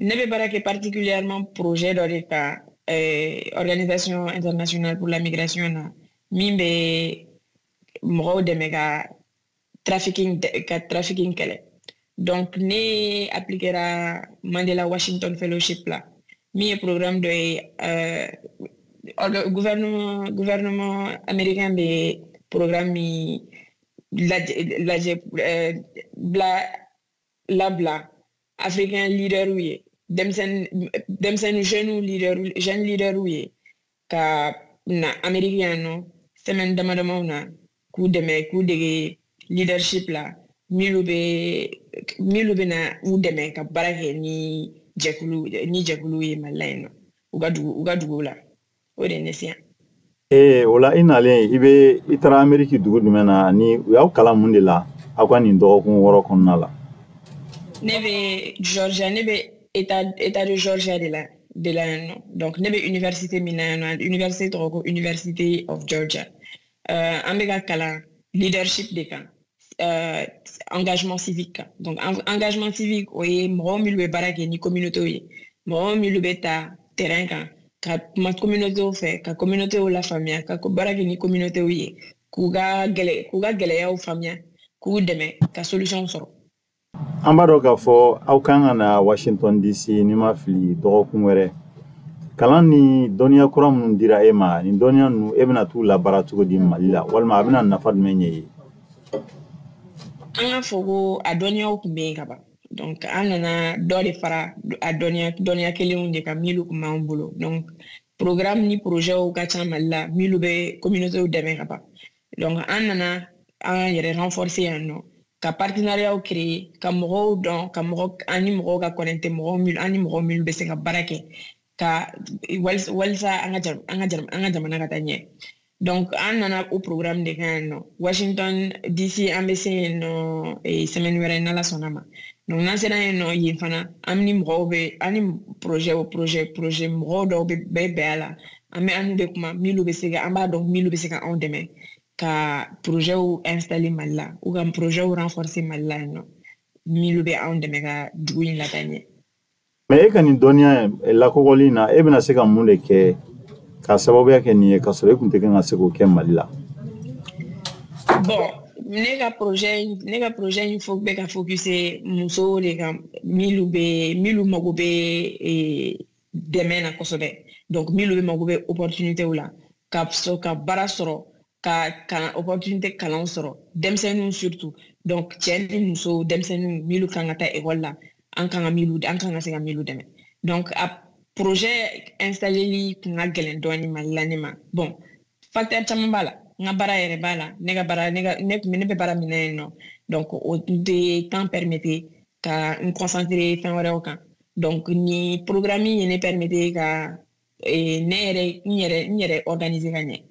Ne bɛ baara kɛ particulièrement projet dɔ de kan Organisation internationale pour la migration na, min bɛ mɔgɔw dɛmɛ ka trafficking kɛlɛ. Donc ne appliquera Mandela Washington Fellowship la, min ye programme dɔ ye, gouvernement américain bɛ programme min lajɛ bila labila africain leaderw ye, denmisɛnnin jeunes leader, jeune leaderw ye, ka na Amérique yan nɔ semaine dama damaw na, k'u dɛmɛ, k'u dege leadership la, minnu bɛ na u dɛmɛ ka baara kɛ ni jɛkulu ye Mali la yen nɔ, u ka dugu la. O de ye ne se yan. Ee, o la i nalen, i bɛ i taara Ameriki dugu jumɛn na, ani u y'aw kalan mun de la aw ka nin dɔgɔkun 6 kɔnɔna la? Ne bɛ Georgia, ne bɛ état de Georgia de la yan nɔ. Donc ne bɛ université min na yan nɔ, université tɔgɔ ko University of Georgia. An bɛ ka kalan leadership de kan, engagement civique kan. Donc engagement civique, o ye mɔgɔ minnu bɛ baara kɛ ni communauté ye, mɔgɔ minnu bɛ ta terrain kan ka kuma communauté fɛ, ka communauté lafaamuya, ka baara kɛ ni communauté ye, k'u ka gɛlɛyaw faamuya, k'u dɛmɛ ka solution sɔrɔ. An b'a dɔn k'a fɔ aw kan ka na Washington DC, n'i ma fili, dɔgɔkun wɛrɛ. Kalan ni dɔnniya kura minnu dira e ma, nin dɔnniya ninnu, e bɛna t'u labaara cogo di Mali la, walima a bɛna nafa jumɛn ɲɛ ye? An ka fɔ ko a dɔnniyaw tun bɛ yen ka ban. Donc an nana dɔ de fara a dɔnniya kelenw de kan minnu tun b'an bolo. Donc programme ni projet ka ca Mali la minnu bɛ communauté dɛmɛ ka ban. Donc an nana an yɛrɛ renforcer yan nɔ, ka partenariat créer, ka mɔgɔw dɔn, ka mɔgɔ an ni mɔgɔw ka connecter, mɔgɔw minnu an ni mɔgɔ minnu bɛ se ka baara kɛ ka walisa an ka jamana ka taa ɲɛ. Donc an nana o programme de kan yan nɔ Washington DC. An bɛ se yen nɔ semaine wɛrɛ, n'Ala sɔnna ma. Donc n'an sera yen nɔ, yen fana an ni mɔgɔw bɛ, an ni projet o projet mɔgɔw dɔw bɛ bɛn a la, an bɛ an n'u bɛ kuma, minnu bɛ se ka, an b'a dɔn minnu bɛ se ka anw dɛmɛ ka projet installer Mali la, ou ka projet renforcer Mali la yen nɔ, minnu bɛ anw dɛmɛ ka dugu in lataa ɲɛ. Mais e ka nin dɔnniya lakɔgɔli in na, e bɛna se ka mun de kɛ ka sababuya kɛ nin ye, ka sɔrɔ e kun tɛ kan ka se k'o kɛ Mali la? Bon, ne ka projet in fo bɛ ka focuser musow de kan, minnu mago bɛ dɛmɛ na kosɛbɛ. Donc minnu bɛ mago bɛ opportunité la ka sɔrɔ ka baara sɔrɔ, ka opportunité kalan sɔrɔ, denmisɛnninw surtout. Donc cɛ ni muso, denmisɛnninw minnu kan ka taa école la, an kan ka se ka minnu dɛmɛ. Donc a projet installeli kun ka gɛlɛn dɔɔni Mali la ne ma. Bon, facteur caman b'a la, n ka baara yɛrɛ b'a la, ne ka baara ne ka ne kun ne bɛ baara min na yen nɔ. Donc o tɛ temps permettre ka n concentrer fɛn wɛrɛw kan. Donc ni programme ye ne permettre ka ne yɛrɛ n yɛrɛ organiser ka ɲɛ,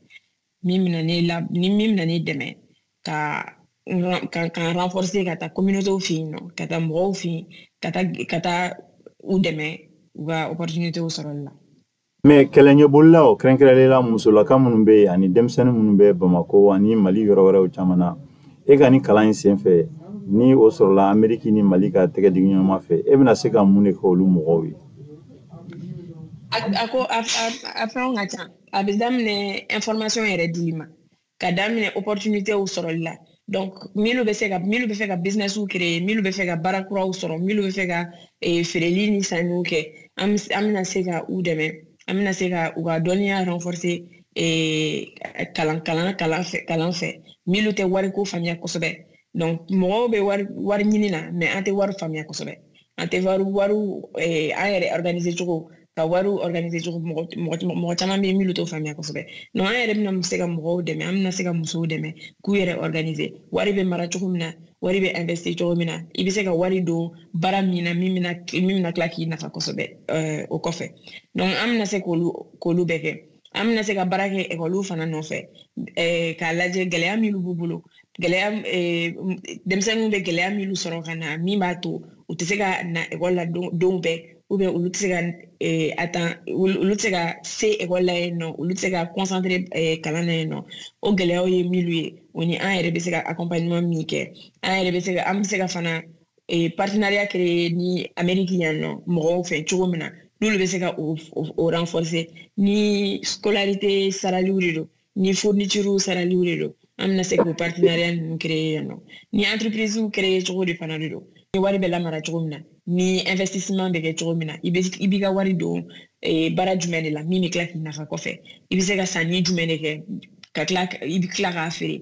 min bɛna ne la ni min bɛna ne dɛmɛ ka renforcer, ka taa communauté fɛ yen nɔ, ka taa mɔgɔw fɛ yen, ka taa u dɛmɛ u ka opportunité sɔrɔli la. Mais kɛlɛɲɛbolilaw, kɛrɛnkɛrɛnnenya la musolaka minnu bɛ yen ani denmisɛnnin minnu bɛ Bamakɔ ani Mali yɔrɔ wɛrɛw caman na, e ka nin kalan in senfɛ, ni o sɔrɔla Ameriki ni Mali ka tɛgɛ di ɲɔgɔn ma fɛ, e bɛna se ka mun de kɛ olu mɔgɔw ye? A ko a fɛnw ka ca. A bɛ daminɛ information yɛrɛ dili ma, ka daminɛ opportunité sɔrɔli la. Donc minnu bɛ fɛ ka business créer, minnu bɛ fɛ ka baara kuraw sɔrɔ, minnu bɛ fɛ ka feereli ni sanniw kɛ, an bɛna se ka u dɛmɛ, an bɛna se ka u ka dɔnniya renforcer kalan fɛ, minnu tɛ wariko faamuya kosɛbɛ. Donc mɔgɔw bɛ wari ɲini na, mais an tɛ wari faamuya kosɛbɛ, an tɛ wari an yɛrɛ organiser cogo, ka wariw organiser cogo, mɔgɔ caman bɛ yen minnu t'o faamuya kosɛbɛ. Donc an yɛrɛ bɛna se ka mɔgɔw dɛmɛ, an bɛna se ka musow dɛmɛ k'u yɛrɛ organiser, wari bɛ mara cogo min na, wari bɛ investir cogo min na, i bɛ se ka wari don baara min na, min bɛna tila k'i nafa kosɛbɛ o kɔfɛ. Donc an bɛna se k'olu bɛɛ kɛ. An bɛna se ka baara kɛ ekɔliw fana nɔfɛ, k'a lajɛ gɛlɛya minnu b'u bolo, gɛlɛya denmisɛnninw bɛ gɛlɛya minnu sɔrɔ ka na, min b'a to u tɛ se ka na ekɔli la don bɛɛ, ou bien olu tɛ se ka atan, olu tɛ se ka se ekɔli la yen nɔ, olu tɛ se ka concentrer kalan na yen nɔ. O gɛlɛyaw ye minnu ye, o ni an yɛrɛ bɛ se ka accompagnement min kɛ, an yɛrɛ bɛ se ka, an bɛ se ka fana partenariat créer ni Amérique yan nɔ mɔgɔw fɛ cogo min na, n'olu bɛ se ka o renforcer, ni scolarité saraliw de don, ni fourniture saraliw de don, an bɛna se k'o partenariat ninnu créer yan nɔ. Ni entreprise créer cogo de fana de don, ni wari bɛ lamara cogo min na, ni investissement bɛ kɛ cogo min na, i b'i ka wari don baara jumɛn de la min bɛ tila k'i nafa kɔfɛ, i bɛ se ka sanni jumɛn de kɛ ka tila, i bɛ tila k'a feere.